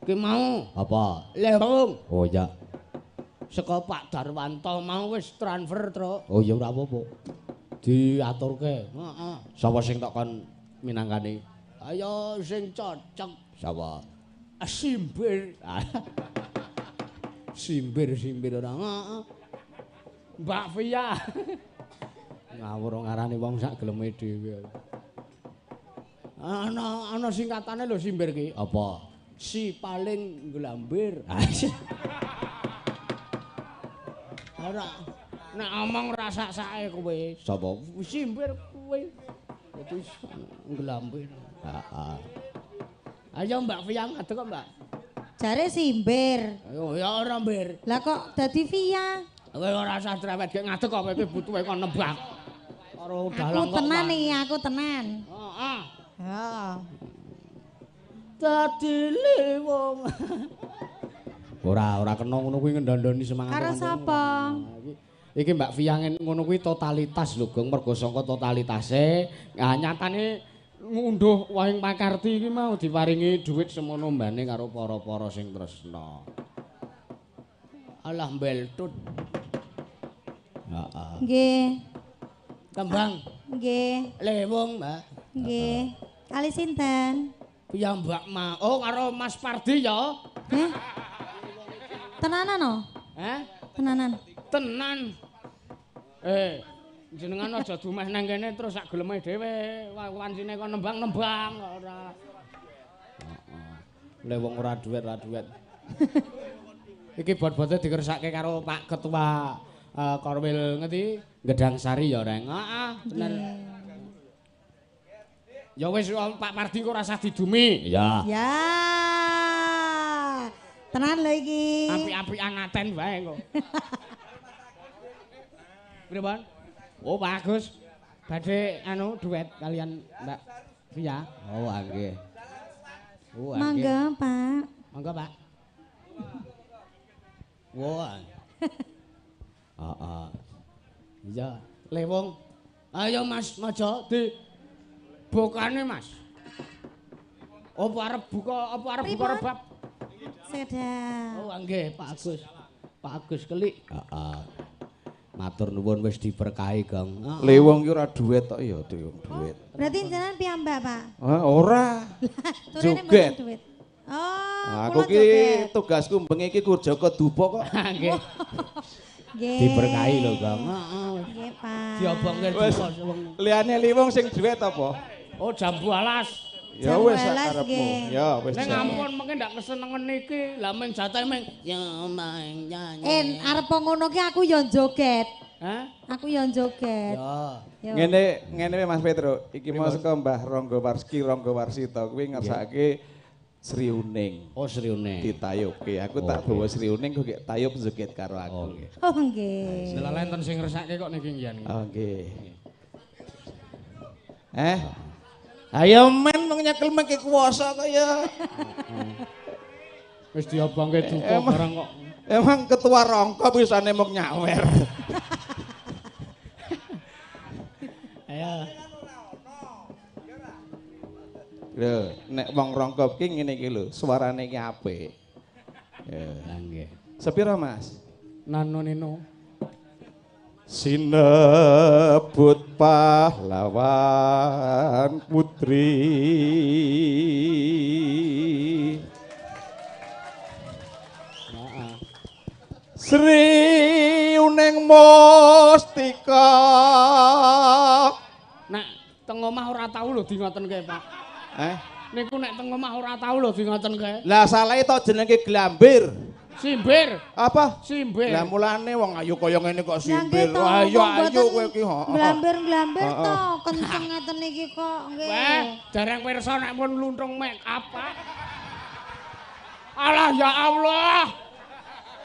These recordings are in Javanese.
Ki mau Apa? Lewung. Oh iya. Saka Pak Darwanto mau wis transfer, Truk. Oh iya ora apa-apa. Diaturke. Heeh. Sapa sing tak kon minangkani? Ayo sing cocok. Sapa? Simbir. Simbir-simbir ora. Heeh. Mbak Via. Ngawur ngarani wong sak geleme dhewe. Ana singkatane lho simbir ki. Apa? Si paling glambir. Ora nek omong ora sak-sake kowe. Sapa? Simbir kowe. Dadi glambir. Heeh. Ayo Mbak Via ngadeg kok, Mbak. Jare simbir. Ayo ya ora mbir. Lah kok dadi Via? Kowe ora usah cerewet gek ngadeg kok kowe iki butuhe kon nembak. Karo dalang Aku tenan iki, aku tenan. Heeh. Heeh. Dadi lewong. Ora kena ngono kuwi ngendondoni semangat. Karo sapa? Iki Mbak Via ngono kuwi totalitas lho, Gong. Mergo sangka totalitase, nyatane ngunduh Wahing Pakarti iki mau diparingi dhuwit semono mbane karo para-para sing tresna. Alah mbeltut. Heeh. Nggih. Kembang. Nggih. Lewung, Mbak. Nggih. Kali sinten? Ya Mbak Ma. Oh, karo Mas Pardi ya. Heh. Tenanan no? Heh? Tenanan. Tenan. Jenengan aja dumeh nang kene terus sak geleme dhewe. Wancine kon nembang-nembang kok ora. Heeh. Le wong ora duet, ora duet. Iki bot-bote dikersake karo Pak Ketua Korwil ngendi? Gedang Sari ya, Reng. Heeh, bener. Ya wis Pak Pardi kok ora usah didumi. Iya. Ya. Tenan lho iki. Apik-apikan ngaten wae kok. Pripun? Oh, Pak Agus. Badhe anu duet kalian Mbak Via. Oh, nggih. Oh, nggih. Monggo, Pak. Monggo, Pak. Wah. Heeh. Iya, Lewung. Ayo Mas, maja di bukane, Mas. Apa arep buka, apa arep buka rebab? Sedap. Oh, nggih, Pak Agus. Pak Agus Kelik. Heeh. Matur nuwun wis diberkahi, Gong. Lewung ki ora duet tok ya, duet. Berarti jenengan piyambak, Pak? Hah, ora. Joget. Oh, aku ki tugasku bengi iki kur jaga dupa kok. Nggih. Nggih. Diberkahi lho, Gong. Heeh. Nggih, Pak. Diobongke dupa wong. Liyane Lewung sing duet apa? Oh, jambu alas. Ya wis sakarepmu. Ya wis. Ning ampun mengke ndak kesenengen iki. Lah meng jatahe meng ya maeng nyanyi. Arep ngono ki aku ya joget. Hah? Aku ya joget. Ya. Ngene Mas Petro, iki mau saka Mbah Ronggo Warski, Ronggo Warsito kuwi ngersake Sri Uning. Oh, Sri Uning. Ditayubke. Aku tak bawa Sri Uning kok gek tayub joget karo aku. Oh nggih. Lha enten sing ngersake kok niki nggih. Oh nggih. Ayo men mung nyekel mengke kuwasa kok ya. Wis diobongke dupa barang kok. Emang ketua rongkop bisane mung nyawer. Ayo. Lho, nek wong rongkop ki ngene iki lho, suarane ki apik. Ya, nggih. Sepira, Mas? Nano nino. Sinebut pahlawan putri. Sri Uning Mustika. Nek teng omah ora tau lho di ngoten kae, Pak. Niku nek teng omah ora tau lho di ngoten kae. Lah salahe to jenenge glambir. Simbir. Apa? Simbir. Lah mulane wong ayu kaya ngene kok simbir. Ayo ayu kowe iki, heeh. Glambir-glambir to, kenceng ngeten iki kok nggih. Wah, jarang pirsa nek pun luntung make up, Pak. Alah ya Allah.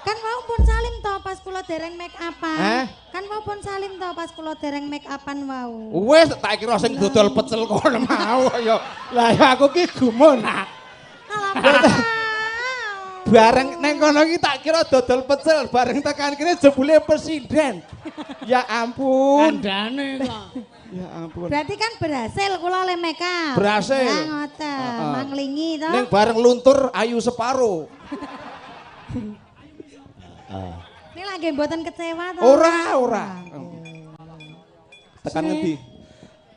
Kan wau pun salim to pas kula dereng make upan. Kan wau pun salim to pas kula dereng make upan wau. Wis tak kira sing dodol pecel kono mau ya. Lah ya aku ki gumun. Alah. Bareng neng kono iki tak kira dodol pecel, bareng tekan kene jebule presiden. Ya ampun. Kandhane kok. Ya ampun. Berarti kan berhasil kula le make up. Berhasil. Lah ngoten, manglingi to. Ning bareng luntur ayu separo. Ini lagi mboten kecewa to. Ora, ora. Tekan ngendi?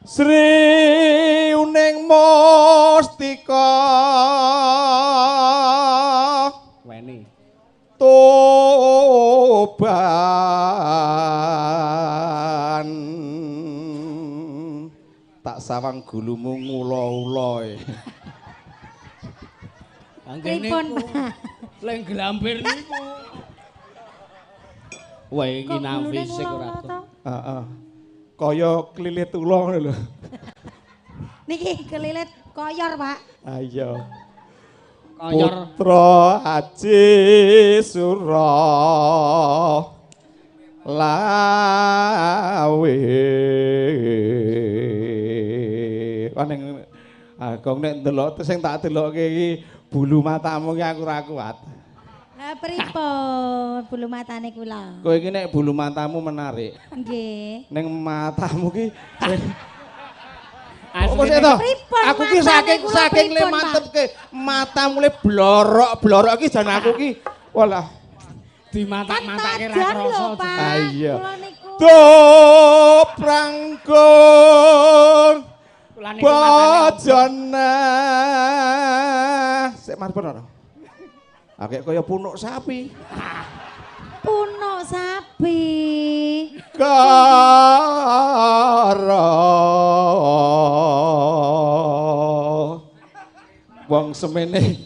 Sri Uning Mustika. Weni. Toban. Tak sawang gulumu ngula-ula. Pripun, Pak? Leng glambir niku. Wah, iki nang fisik ora. Heeh. Kaya klilit ula ngono lho. Niki kelilit koyor, Pak. Ah iya. Koyor. Putra Haji Sura Lawe. Ning aku nek ndelok sing tak delokke iki bulu matamu ki aku ora kuat. Lah pripun bulu matane kula? Kowe iki nek bulu matamu menarik. Nggih. Ning matamu ki asline aku ki saking le mantepke matamu le blorok-blorok ki jan aku ki walah dimatak-matake ra krasa. Ha iya. Dobrangkung bojone. Sik marpon ora? Akeh kaya punuk sapi. Punuk sapi. Karo. Wong semene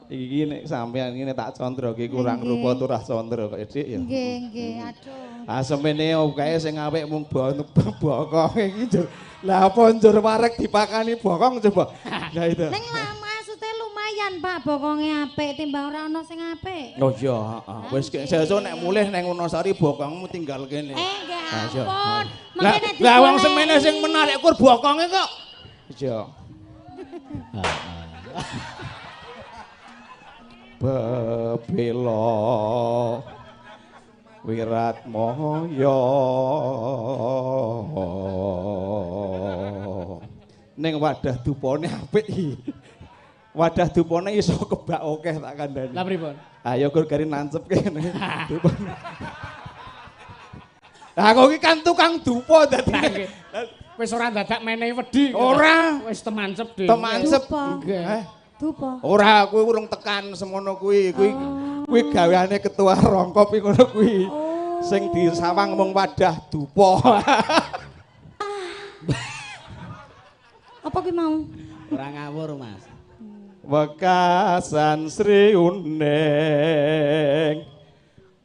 iki nek sampean ngene tak condro iki kurang rupa turah condro kok Dik ya. Nggih, nggih, aduh. Ah semene kae sing apik mung bokong iki njur. Lah apa njur wareg dipakani bokong coba. Lah itu. Ning maksudnya lumayan Pak bokonge apik timbang ora ana sing apik. Oh iya, heeh. Wis sesuk nek mulih nang Wonosari bokongmu tinggal kene. Nggih ampun. Lah wong semene sing menarik kur bokonge kok. Iya. Bebela Wiratmaya ning wadah dupane apik iki. Wadah dupane iso kebak akeh tak kandhani. Lah pripun? Ayo gur gari nancep kene. Dupane. Lah aku iki kan tukang dupa dadi. Wis ora dadak menehi wedi. Ora, wis temancep dhewe. Temancep. Nggih. Dupa. Ora, kuwi urung tekan semono kuwi. Kuwi kuwi gaweane ketua rongkop iki ngono kuwi. Sing disawang mung wadah dupa. Apa kuwi mau? Ora ngawur, Mas. Wekasan Sri Uning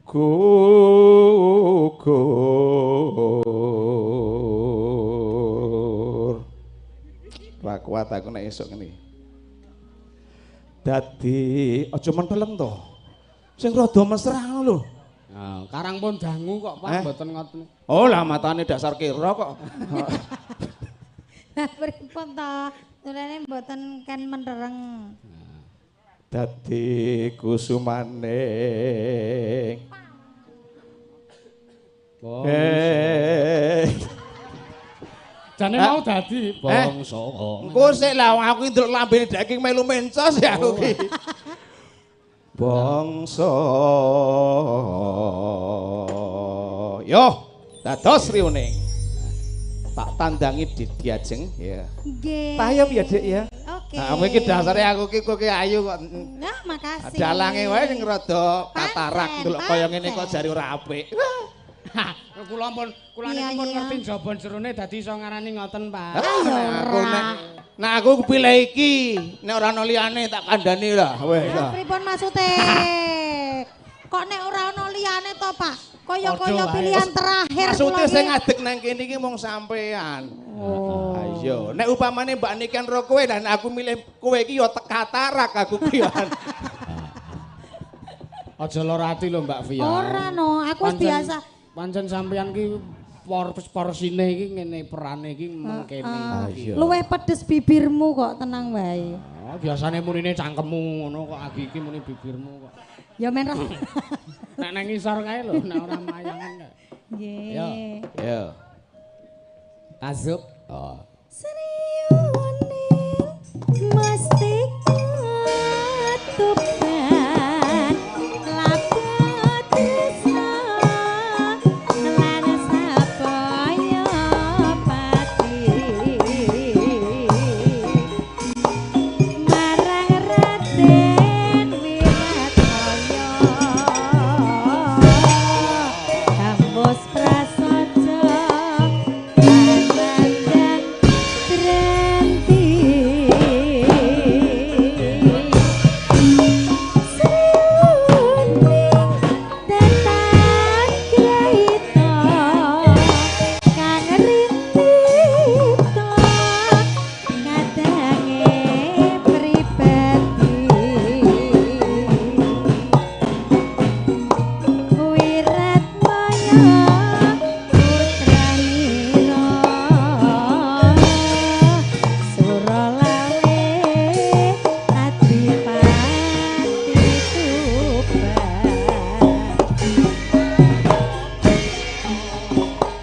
gugur. Ra kuat aku nek esuk ngene. Dadi aja menteleng to. Sing rada mesra ngono lho. Nah, karang pun dangu kok Pak mboten ngoten. Oh lah matane dasar kira kok. Lah pripun to? Tulane mboten ken mentereng. Dadi kusumane. Jane mau dadi bangsa. Engko sik lah aku ndelok lambene daging melu mencos ya aku ki. Bangsa. Yo, dados Sri Uning. Tak tandangi di Diajeng ya. Nggih. Tayub ya, Dik ya. Oke. Nah, aku iki dasare aku ki kowe ayu kok. Nah, makasih. Dalange wae sing rada katarak ndelok kaya ngene kok jare ora apik. Kula pun kula niku pun ngerti njaba jerone dadi iso ngarani ngoten, Pak. Aku nek aku pilih iki, nek ora ana liyane tak kandhani lah. Wes. Pripun maksude? Kok nek ora ana liyane to, Pak? Kaya-kaya pilihan terakhir kula. Maksude sing ngadeg nang kene iki mung sampean. Oh. Ayo, nek upamane Mbak Niken ro kowe lan aku milih kowe iki ya katarak aku ki. Aja lara ati lho Mbak Via. Ora no, aku wis biasa. Pancen sampean ki porsine iki ngene perane iki mengkene. Luwih pedes bibirmu kok tenang wae. Oh, biasane munine cangkemmu ngono kok agi iki muni bibirmu kok. Ya men roh. Nek nang ngisor kae lho, nek ora mayangan kae. Nggih. Yo. Yo. Tazup. Oh. Sriyune mesti katuban lapat tresna lan sabaya pati marang Raden Wiratmaya tembus prasaja anandang trenti sriuning datan grahita kang rintita kadange pribadi Wiratmaya putranira Suralawe Adipati Tuban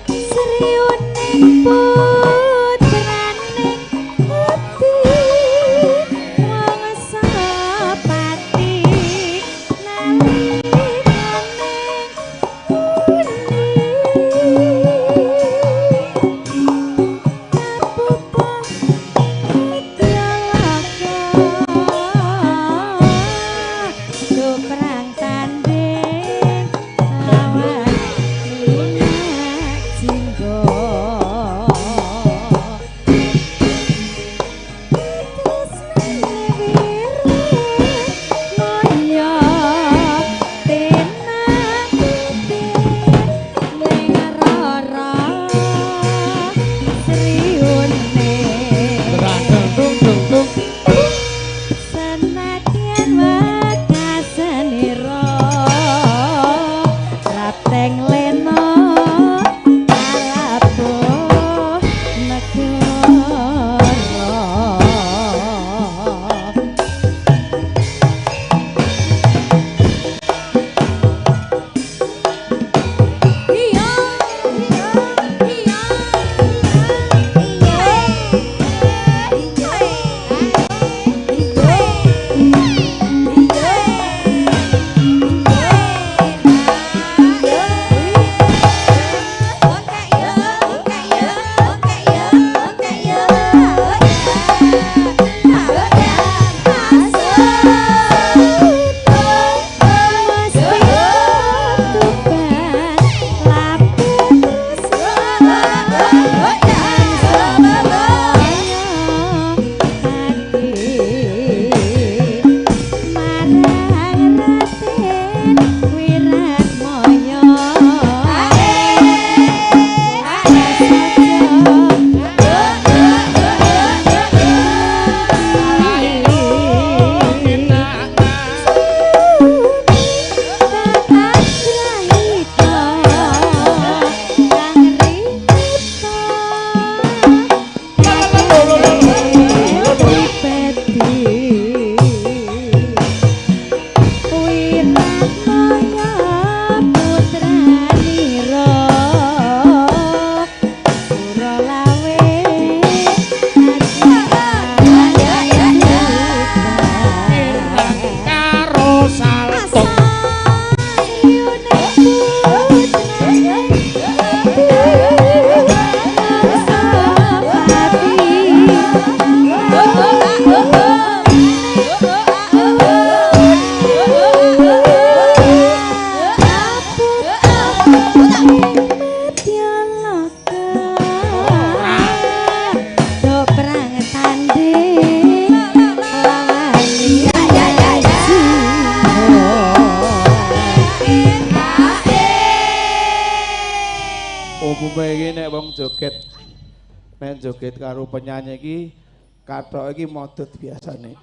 Sriuning putraning ati wangsa pati nalikane muni kapupa Widyalaka perang tanding lawan Minak Jingga. Tresnane Wiratmaya tinampi ning rara Sriune. Dung dung dung. Senadyan wekasanira rateng lena kalabuh negara. Iya iya iya Marang Raden Wiratmaya Wiratmaya putranira Suralawe Karo salto. Perang tanding lawan Umume iki nek wong joget nek joget karo penyanyi iki kathok iki modot biasane.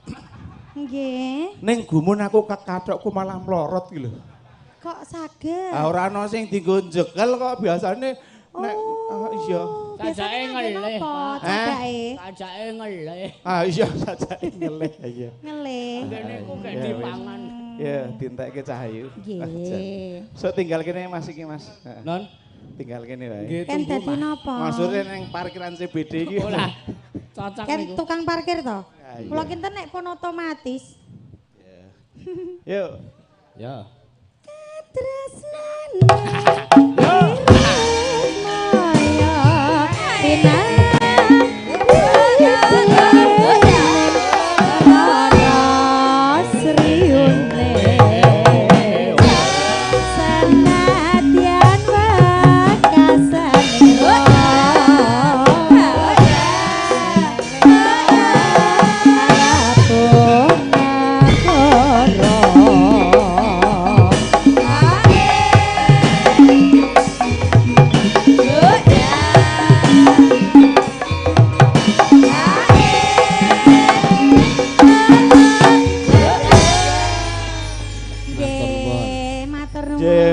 Nggih. Ning gumun aku kathokku malah mlorot iki lho. Kok saged? Ah ora ana sing dienggo njekel kok biasane nek Oh. iya. Biasane ngangge napa cacake? Cacake ngelih. Ah iya cacake ngelih iya. Ngelih. Ngene ku gek dipangan. Ya, dientekke Cahayu. Nggih. Sok tinggal kene Mas iki Mas. Non tinggal kene wae. Kan dadi napa? Maksude ning parkiran CBD iki. Ora. Cocok niku. Kan tukang parkir to. Kula kinten nek pun otomatis. Yuk. Ya. Katresnan.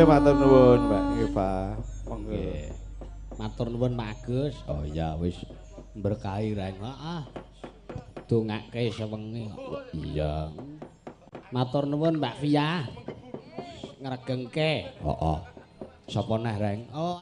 Matur nuwun Mbak Eva. Monggo. Matur nuwun Pak Agus. Oh iya wis berkahi reng. Heeh. Dongake sewengi. Iya. Matur nuwun Mbak Via. Ngregengke. Heeh. Sapa neh reng? Oh.